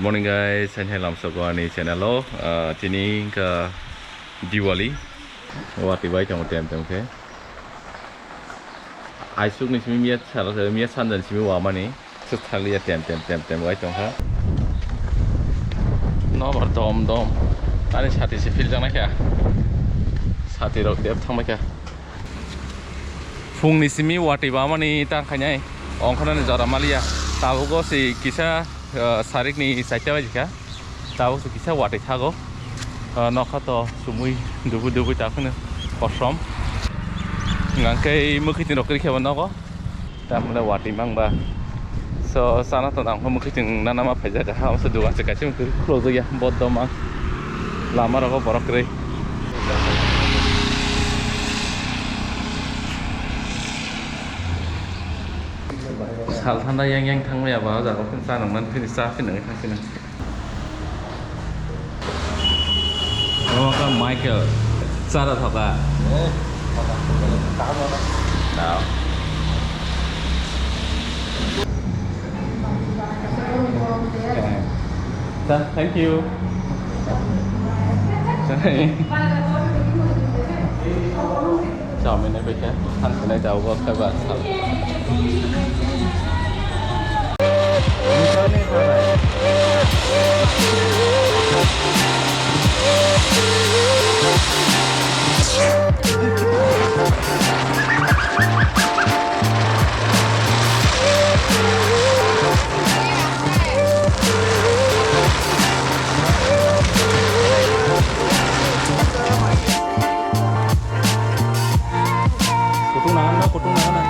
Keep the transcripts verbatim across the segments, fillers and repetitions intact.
Morning guys, hai hai lamsok ani channel o, ah, tini wngkha Diwali. Watwi bai tongo tem tem khe. Aisuk ni simi miya sal, miya sanja ni simi wamani. Swk thaliya tem tem tem tem wai tongkha. Nobar dom dom. Ani sati se philjaknai kha. Sati rok dep thangbai kha. Phungni simi watwi bamani tang khainai. Ongkhornani jora maliya. Tabukgo se kisa, ah, sarikni chaita baji kha. Tabuk se kisa watwi thago. Ah, nokha to sumui dubui dubui ta phano kosom. Hingkhe mwkhwtwng rok kwrwi khe bo nogo. Tamle watwi mang ba. So, sana to nang khe mwkhwtwng nana ma phaijak ha, so dugan se kaisa khulukjak ya, bodom ang. Lama rogo borok kwrwi. Sal thanda yang yang thangmaya ba, o jaga phano cha nang nang phini cha phini nang thang phini. Omo khe Michael. Chara thoka. Nao. Sir, thank you. Sorry. Chowmin ni paikha, han sanai jao bo khe ba sal. Kutung nangan na, kutung nangan na.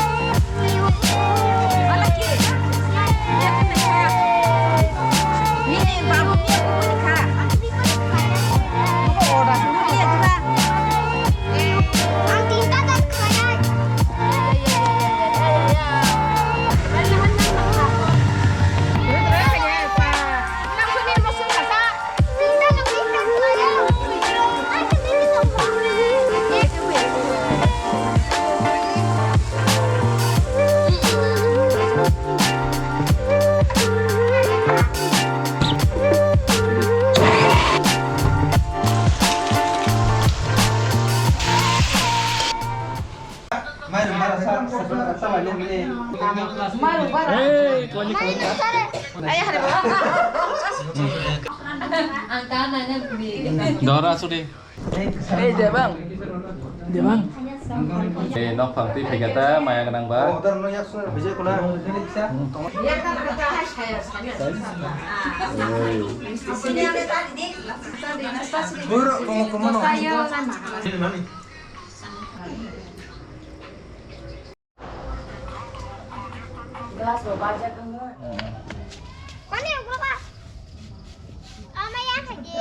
Dora sudi. Ei, Debang. Debang. Eh, nok phang twi phaikha ta, maya gwnang ba. Glass bo bajak wngwi. Kone baba? Ama ya khaji.